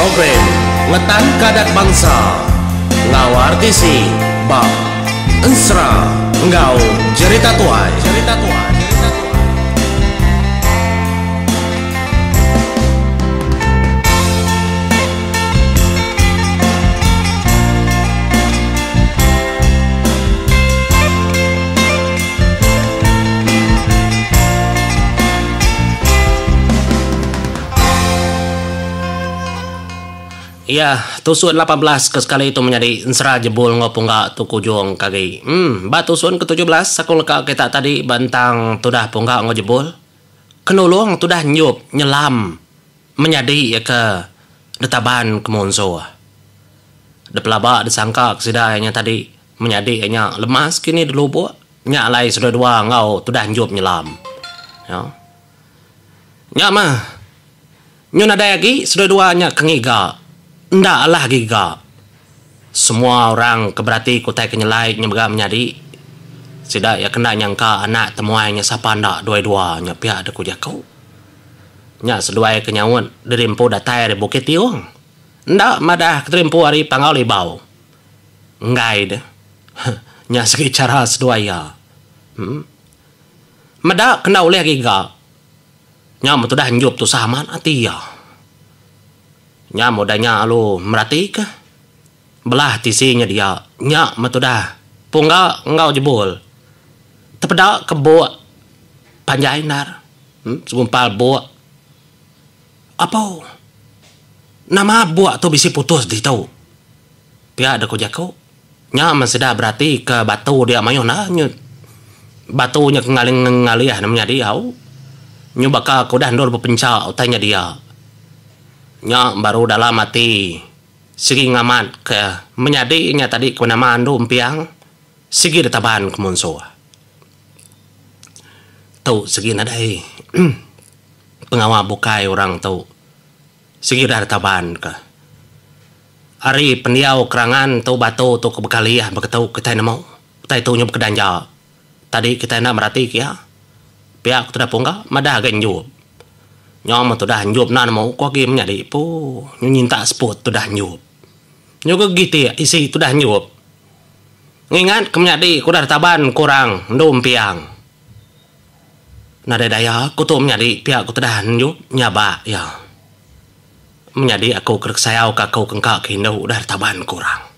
Program Ngetanka Adat Bansa enggau RTC ba Ensera enggau Jerita Tuai. Jerita Tuai. Iya, tusun 18 ke sekali tu menyadi ensera jebul enggau pungga tu ke ujung ke agi. Em, ba tusun ke 17 aku leka kita tadi ba entang tudah pungga enggau jebul. Ke nulung tudah nyup nyelam menyadi iya ke ditaban ke munsuh. Dipelaba disangka ke sida iya nya tadi menyadi iya nya lemas kini dilubuk nya alai sida dua enggau tudah njup nyelam. Ya. Nya mah nyu nadai agi sida dua nya ke ngiga enda alah giga. Semua orang ke berati ke utai ke nyelai nya mega menyadi sida iya kena nyangka anak temuai nya sapa enda dua-dua nya pia deh ku jaku. Nya seduai ke nyaut diri empu datai ari Bukit Tiong. Enda madah ke diri empu ari Panggau Libau. Enggai deh. Nya sigi chara seduai iya. Em. Meda kena ulih giga. Nya metudah enjup tusah amat ati iya. Nya meh udah nya lalu meratika belah tisi nya dia. Nya meh tudah pungga enggau jebul tepeda ke buk panjai endar segumpal buk. Apo nama buk tu bisi putus ditu? Pia deh ku jaku. Nya meh sida beratika batu dia mayuh enda nyu batu nya ke ngaling ngalih ne menyadi au. Nyu baka ke udah endur bepencha utai nya dia. Nya baru dalam ati sigi ngamat ke menyadi nya tadi ke benama Andu Empiang sigi ditaban ke munsuh. Tu sigi nadai pengawa bukai orang tu sigi udah ditaban ke. Ari pendiau kerangan tu batu tu ke bekalih beketu kitai nemu utai tu nyu bekedanja. Tadi kitai enda merati ke iya. Pia ku tudah pungga madah agi enjup. Nyau meh tudah enjup enda nemu ku agi menyadi pu nyu nyintak seput tudah enjup. Nyu ke gitik isi tudah enjup. Ngingat ke menyadi ku udah ditaban ku orang endu empiang. Nadai daya ku tu menyadi pia ku tudah enjup nyabak iya. Menyadi aku ke sayau ke aku ke engka ke indu udah ditaban ku orang.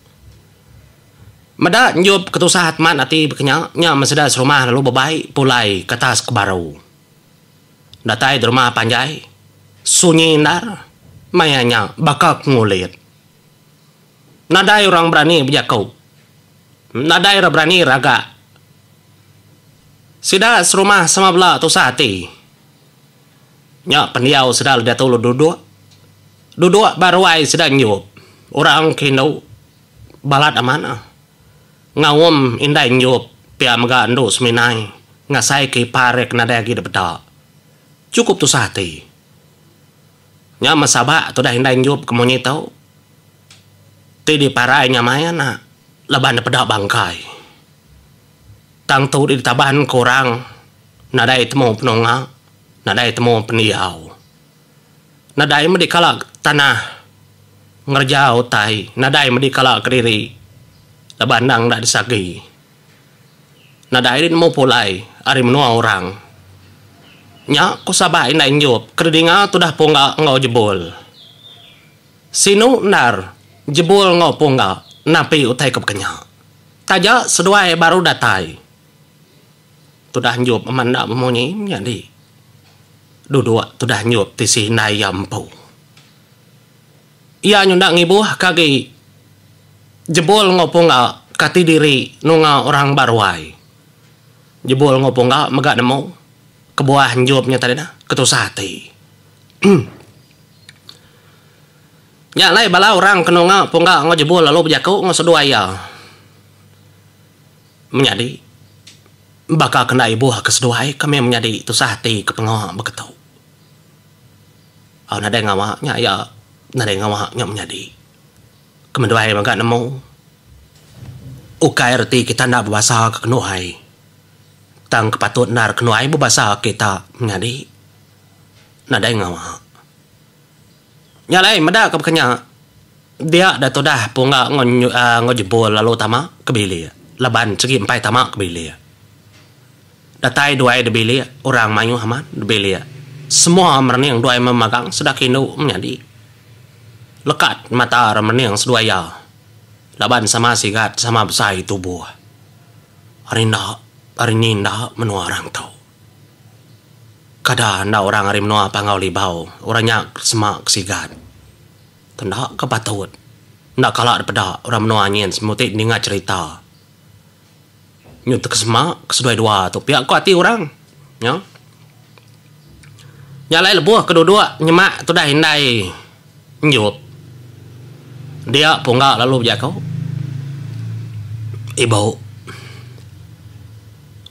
Meda Enjup ketusah amat ati baka nya, nya meseda serumah lalu bebai pulai ke atas ke baru. Datai di rumah panjai, sunyi endar maya nya baka ke ngulit. Nadai orang berani bejaku. Nadai orang berani ragak. Sida serumah sama bela tusah ati. Nya pendiau sida diatu lalu duduk. Duduk ba ruai sida Enjup. Orang ke indu. Balat amat ah. Ngaum indai enjup pia mega endu seminai ngasai ke ipar iya ke nadai agi dipeda. Chukup tusah ati. Nya meh sabak tudah indai enjup ke munyi tu. Ti diparai nyamai anak laban dipeda bangkai. Tang tu ditaban ke orang nadai temu penunga, nadai temu pendiau. Nadai medi kala tanah ngereja utai nadai medi kala kediri laban endang enda disagi. Nadai ri nemu pulai ari menua orang. Nya ku Sabak indai Enjup ke didinga tudah Pungga enggau Jebul. Sinu endar Jebul enggau Pungga napi utai ke baka nya. Taja seduai baru datai. Tudah Enjup amat enda bemunyi menyadi. Duduk tudah Enjup tisi indai iya empu. Iya nyunda ngibuh ke agi Jebul enggau Pungga ke ati diri nunga orang ba ruai. Jebul enggau Pungga mega nemu kebuah Enjup nya tadi nah ketusah ati. Nya alai bala orang ke nunga Pungga enggau Jebul lalu bejaku enggau seduai iya. Menyadi, baka ke enda ibuh ke seduai kami menyadi tusah ati ke pengawa beketu. Au nadai ngawa nya iya nadai ngawa nya menyadi. Kemenduai mega nemu ukai reti kita enda bebasa ke kenuai tang ke patut endar kenuai bebasa kita menyadi nadai ngawa. Nya alai meda ke baka nya dia da tudah pungga enggau enggau jebul lalu tama ke bilik laban sigi empai tama ke bilik. Datai duai da bilik orang mayuh amat da bilik. Semua merening duai memagang sida ke indu menyadi. Lekat mata ra merening seduai iya laban sama sigat sama besai tubuh. Ari enda ari ni enda menua orang tu. Kada enda orang ari menua Panggau Libau orang nya sema ke sigat. Tenda ke patut enda kala dipeda orang menua nyin semuti ninga cherita. Nyu tekesema ke seduai dua tu pia ku ati orang. Nya. Nya alai lebuh ke duduk nyemak tudah indai Enjup. Dia pungga lalu bejaku. Ibu.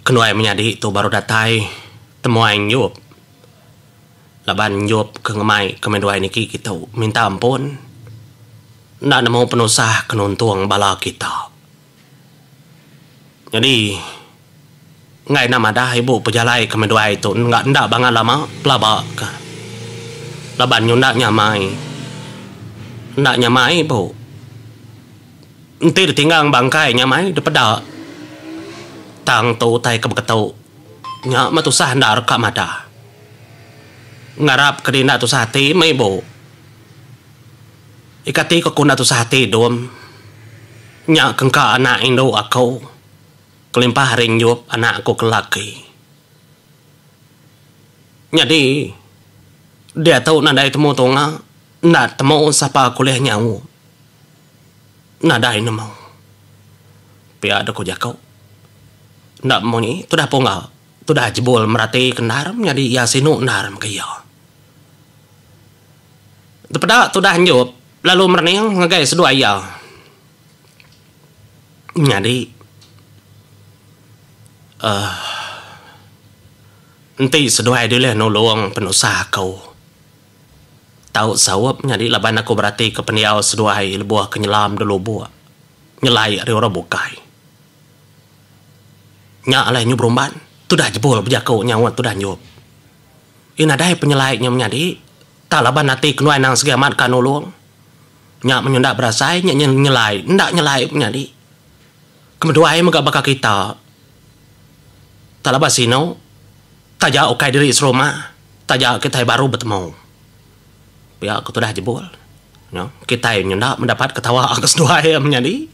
Kenuai menyadi tu baru datai temuai Enjup. Laban Enjup ke ngemai ke meduai niki kitu minta ampun. Enda nemu penusah ke nuntung bala kita. Nyadi, enggai enda madah ibu pejalai ke meduai tu enda enda bangat lama pelaba ka. Laban nyunda nyamai. Enda nyamai ibu. Enti ditinggang bangkai nyamai dipeda. Tang tu utai ke beketu nya meh tusah enda reka madah. Ngarap ke di enda tusah ati meh ibu. Ika ti ko ku enda tusah ati dom. Nya kengka anak indu aku kelimpah ari njup anak aku ke laki. Nyadi diatu nadai temu tunga enda temu sapa ke ulih nyaup. Nadai nemu. Pia deh ku jaku. Enda munyi tudah pungga tudah jebul merati ke endar nyadi iya sinu endar mega iya. Depeda tudah Enjup lalu merening ngagai seduai iya. Nyadi uhh enti seduai diulih nulung penusah aku tau saup nyadi laban aku beratika pendiau seduai lebuh ke nyelam da lubuk nyelai ari orang bukai. Nya alai nyu berumban tudah jebul bejaku nyaut tudah Enjup. Iya nadai penyelai nya menyadi tang laban ati kenuai anang segi amat ka nulung. Nya menyunda berasai nya nyelai enda nyelai menyadi. Kemeduai mega baka kita tang laban sinu taja ukai diri serumah taja kitai baru betemu. Pia ku tudah jebul. Nya kitai nyenda mendapat ketawa ke seduai menyadi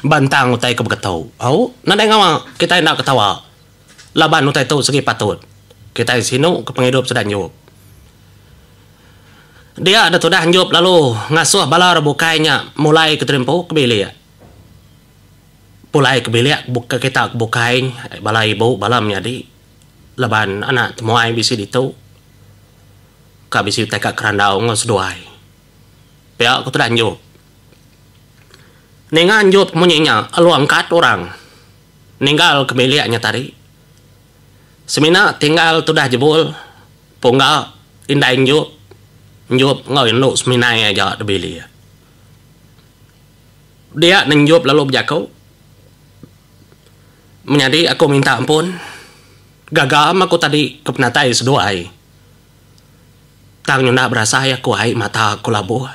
bantang utai ke beketu. Au nadai ngawa kitai enda ketawa. Laban utai tu segi patut. Kitai sinu ke pengidup sida Enjup. Dia deh tudah Enjup lalu ngasuh bala orang bukai nya mulai ke terimpu ke bilik. Pulai ke bilik ke kita ke bukai bala ibu bala menyadi laban anak temuai bisi ditu ka bisi utai ka kerandau enggau seduai. Pia ku tudah Enjup. Ninga Enjup munyi nya lalu angkat orang. Ninggal ke bilik nya tadi. Semina tinggal tudah jebul, pungga, indai enjup, enjup enggau indu seminai aja da bilik. Dia ne enjup lalu bejaku, Menyadi aku minta ampun, gaga meh aku tadi ke penatai seduai. Tang nyunda berasai aku ai mata aku labuh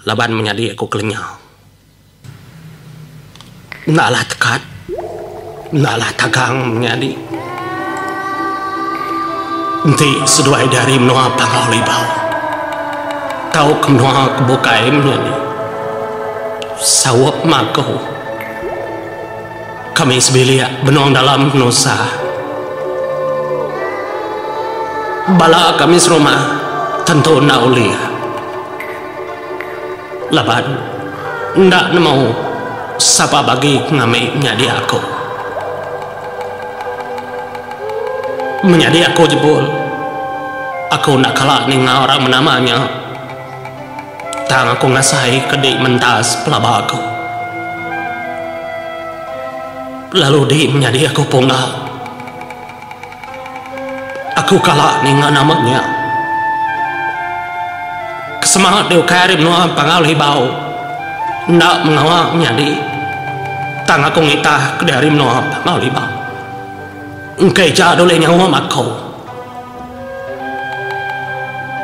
laban menyadi aku kelenyau. Enda alah tekat, enda alah tagang menyadi. Enti seduai di ari menua Panggau Libau tauka menua ke bukai menyadi saup meh aku. Kami sebilik benung dalam penusah. Bala kami serumah tentu enda ulih. Laban enda nemu sapa bagi ngambi menyadi aku. Menyadi aku jebul, aku enda kala ninga orang menama nya. Tang aku ngasai ke di mentas pelaba aku. Lalu di menyadi aku pungga. Aku kala ninga nama nya. Kesema di ukai ari menua Panggau Libau enda mengawa menyadi tang aku ngitah ke di ari menua Panggau Libau. Engka ija dulih nyawa aku.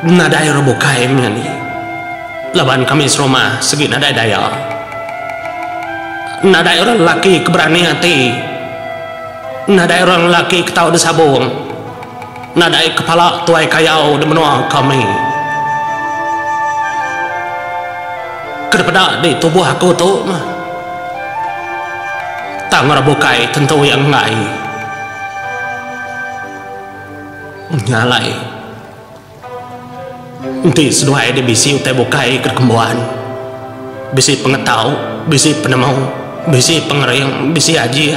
Nadai orang bukai menyadi laban kami serumah sigi nadai daya. Nadai orang lelaki ke berani ati. Nadai orang lelaki ke tau disabung. Nadai kepala tuai kayau di menua kami. Ke dipeda di tubuh aku tu mah. Tang orang bukai tentu iya enggai. Nya alai enti seduai deh bisi utai bukai ke dikembuan, bisi pengetau, bisi penemu, bisi pengering, bisi ajih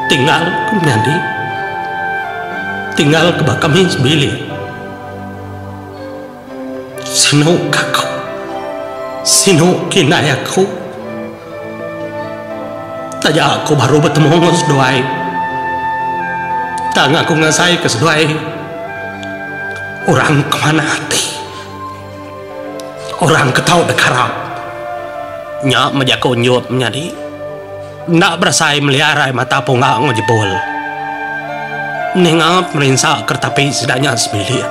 tinggal ke menyadi, tinggal ke ba kami sebilik. Sinu ka aku. Sinu ke indai aku. Taja aku baru betemu enggau seduai. Tang aku ngasaika seduai orang ke manah ati. Orang ke tau dikarap. Nya meh jaku Enjup menyadi. Enda berasai meliar ai mata pungga enggau jebul. Ninga pemerinsa keretapi sida nya sebilik.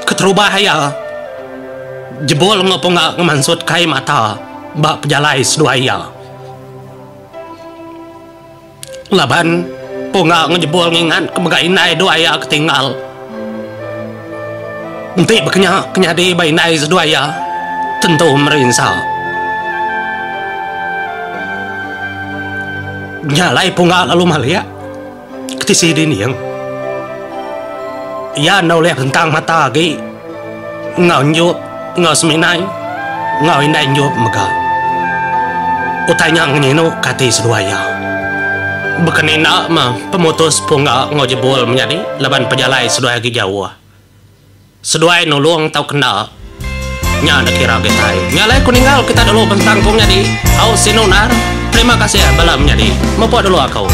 Keterubah iya, jebul enggau pungga ngemansutka ai mata ba pejalai seduai iya. Laban pungga enggau jebul ngingatka mega indai duai iya ke tinggal. Enti baka nya ke nyadi ba indai seduai iya, tentu merinsa. Nya alai pungga lalu malik ke tisi dinding. Iya enda ulih bentang mata agi enggau enjup enggau seminai enggau indai enjup mega. Utai nya ngenyinuka ati seduai iya. Baka ni enda meh pemutus pungga enggau jebul menyadi laban pejalai seduai agi jauh. Seduai nulung tauka enda, nya enda kira kitai. Nya alai aku ninggal kita dulu bentang ku menyadi. Au sinu endar. Terima kasih bala menyadi. Mupuk dulu aku.